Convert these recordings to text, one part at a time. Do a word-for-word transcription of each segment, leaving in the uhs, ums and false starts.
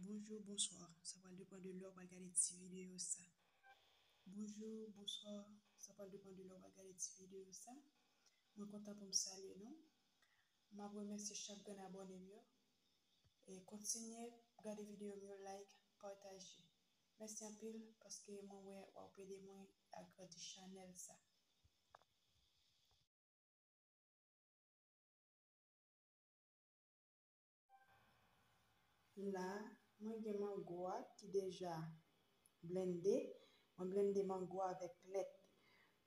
Bonjou, bonswa. Sa pral depann de lè w pral gade ti videyo sa. Bonjou, bonswa. Sa pral depann de lè w pral gade ti videyo sa. Mwen kontan pou m salye nou. M ap remèsye chak grenn abòne m yo. E kontinye gade videyo m yo, like, pataje. Mèsi anpil paske mwen wè w ap ede mwen agrandi chanèl sa. La, mwen gen mango a ki deja blende. Mwen blende mango a avèk lèt.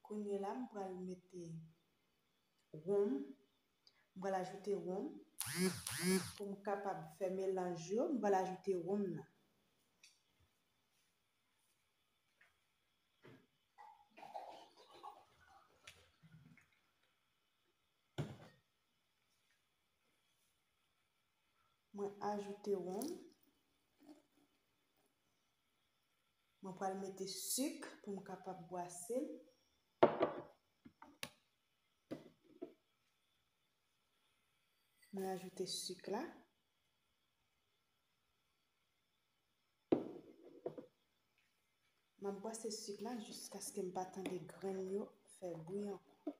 Kounye la, m pral mete wonm. M pral ajoute wonm. Pou m kapab fè melanj yo, m pral ajoute wonm nan. Mwen ajoute wonm. Mwen pral mete sik pou m kapab bwase l. Mwen ajoute sik la. M ap bwase sik la jiskaske m pa tande grenn yo fè bri ankò.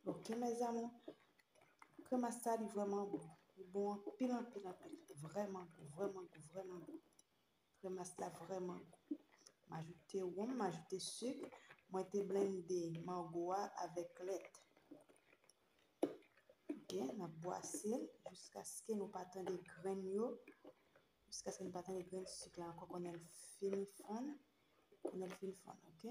Ok, mes amours. Kremas sa, li vrèman bon. Li bon anpil, anpil, anpil. Vrèman bon, vrèman bon, vrèman bon. Kremas la vrèman gou. M ajoute wonm, m ajoute sik. Mwen te blende mango a avèk lèt. Ok, n ap bwase l jiskaske nou pa tande grenn yo. Jiskaske nou pa tande grenn sik la ankò, konnen l fin fonn. Konnen l fin fonn, ok?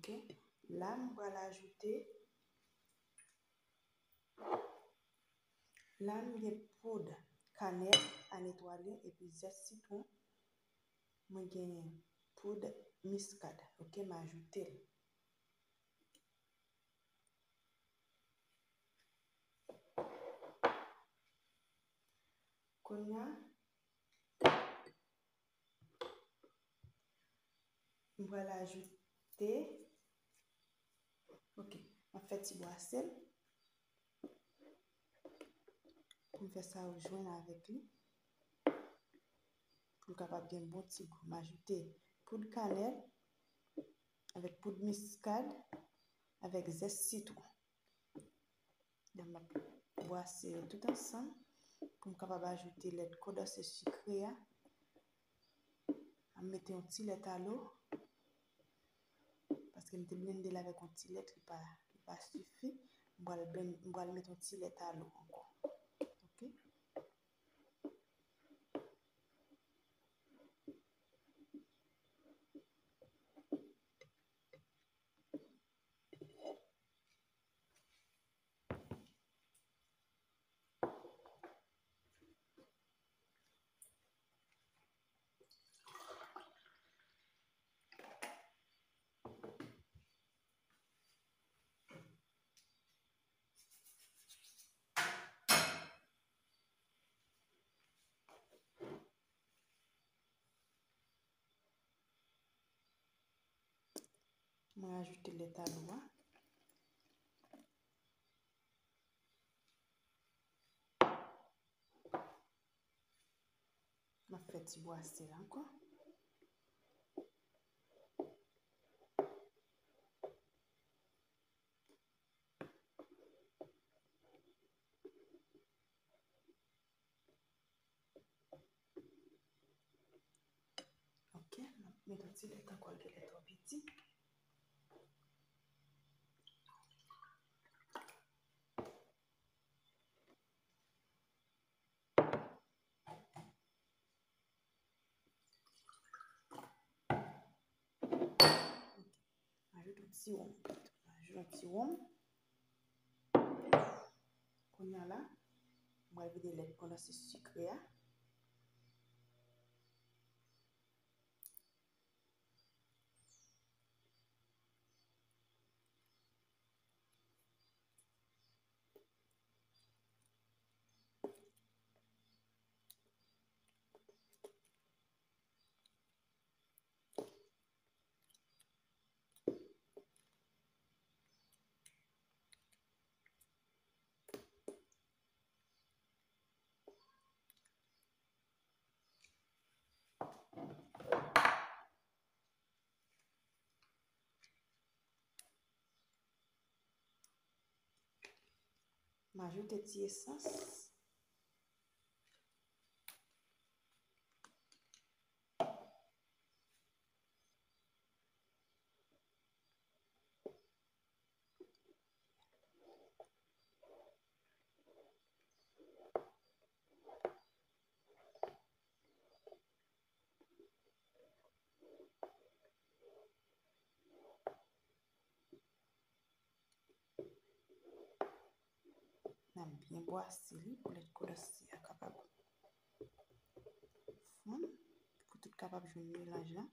Ok. La, m pral ajoute, la, m gen poud kanèl a netwaye epi zès sitwon. Mwen gen poud miskad. Ok, m ajoute l. Kounye a, m pral ajoute, ok, m ap fè ti bwase l pou m fè sa yo jwenn avèk li, pou l kapab gen bon ti gou. M ajoute poud kanèl avèk poud miskad avèk zès sitwon. Donk, m ap bwase yo tout ansanm pou m kapab ajoute lèt kondanse sikre a. M ap mete yon ti lèt alo, paske m te blende l avèk yon ti lèt, li pa, li pa sifi. M pral blen-, m pral mete yon ti lèt alo ankò. Ok? Mwen ajoute lèt alo a. M ap fè ti bwase la ankò. Ok, m ap mete yon ti lèt ankò, l genlè twò piti. Ti wonm. M ajoute yon ti wonm. Kounye a la, m pral vide lèt kondanse sikre a. M ajoute ti esans. N ap byen bwase li pou lèt kondanse a kapab fonn, pou tout kapab jwenn melanj la.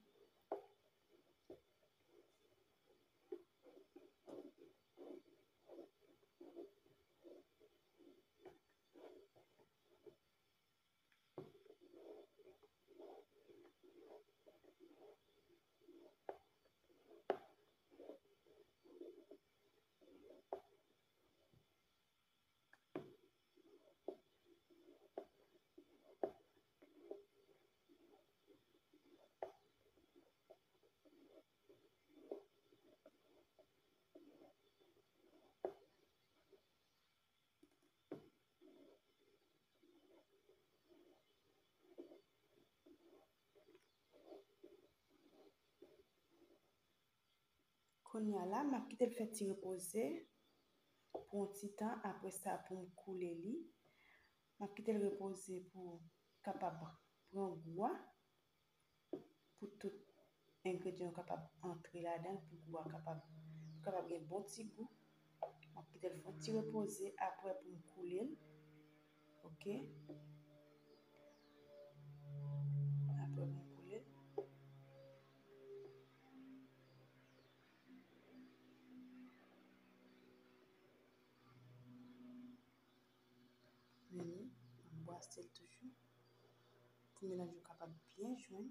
Kounye a la, m ap kite l fè ti repoze pou yon ti tan. Apre sa, pou m koule li, m ap kite l repoze pou kapab pran gou a, pou tout engredyan yo kapab antre ladan l, pou gou a kapab, pou kapab gen bon ti gou. M ap kite l fè yon ti repoze apre pou m koule l. Oke. Apre pou m koule l. Vini, m bwase l toujou. Pou melanj yo kapab byen jwenn.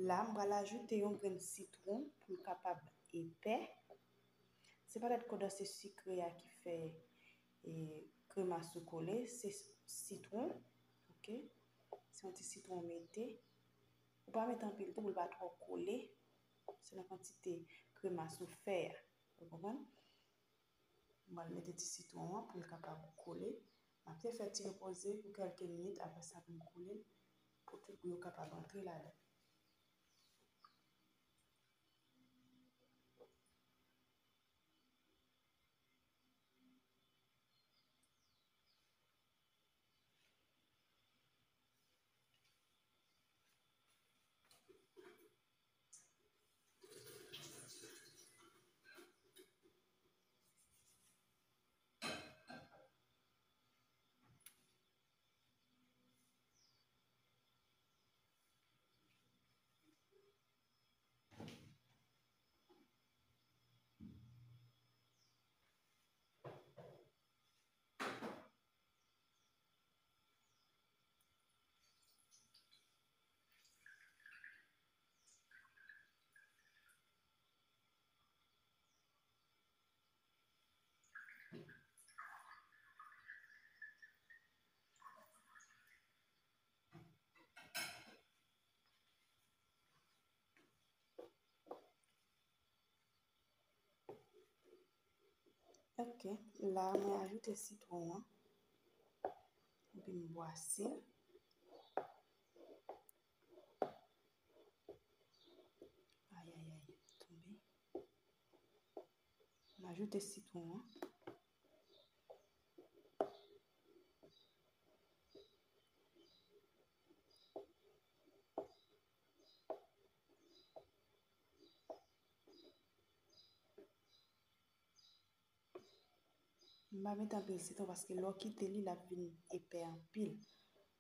La, m pral ajoute yon grenn sitwon pou l kapab epè. Se pa lèt kondanse sikre a ki fè, e, kremas ou kole, se sitwon, oke? Se yon ti sitwon w mete. Ou pa mete anpil tou pou l pa twò kole, selon kantite kremas ou fè a. Ou konprann? M pral mete ti sitwon an pou l kapab kole. M ap fè ti repoze pou kèlke minit, apre sa pou m koule l, pou tout gou yo kapab antre ladan. Ok, la mwen ajoute sitwon an. Epi m bwase. Ay, ay, ay, tonbe. M ajoute sitwon an. M pa met anpil sitwon paske lè w kite li, l ap vin epè anpil.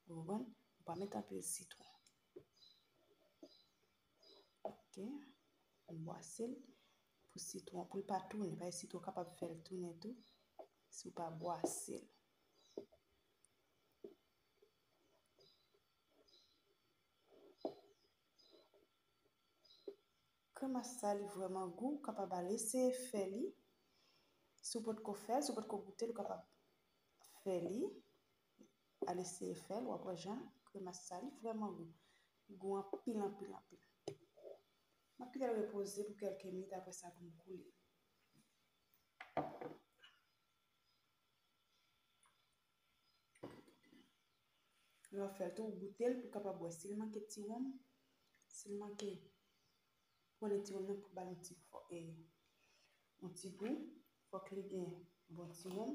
Ou konprann? Ou pa met anpil sitwon. Ok. M bwase l pou sitwon, pou l pa tounen. Paske sitwon kapab fè l tounen tou si w pa bwase l. Kremas sa li vrèman gou, ou kapab al eseye fè li. Si w potko fè l, si w potko goute l, ou kapab fè li. Al eseye fè l, w ap wè jan kremas sa li vrèman gou. Li gou anpil, anpil, anpil. M ap kite l repoze pou kèlke minit, apre sa pou m koule. Lè w ap fè l tou, ou goute l pou w kapab wè si l manke ti wonm, si l manke konnen ti wonm nan pou ba l yon ti fò, e, yon ti gou, fòk li gen bon ti wonm.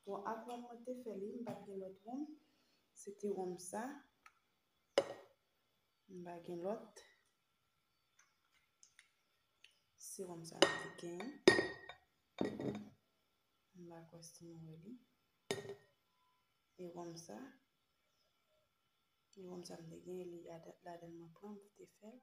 Bon, ak wonm mwen te fè li, m pa t gen lòt wonm, se te wonm sa. M pa gen lòt. Se wonm sa m te genyen. M pa kwè si nou wè li. E wonm sa. E wonm sa m te genyen, li ada-, ladan mwen pran, m te fè l.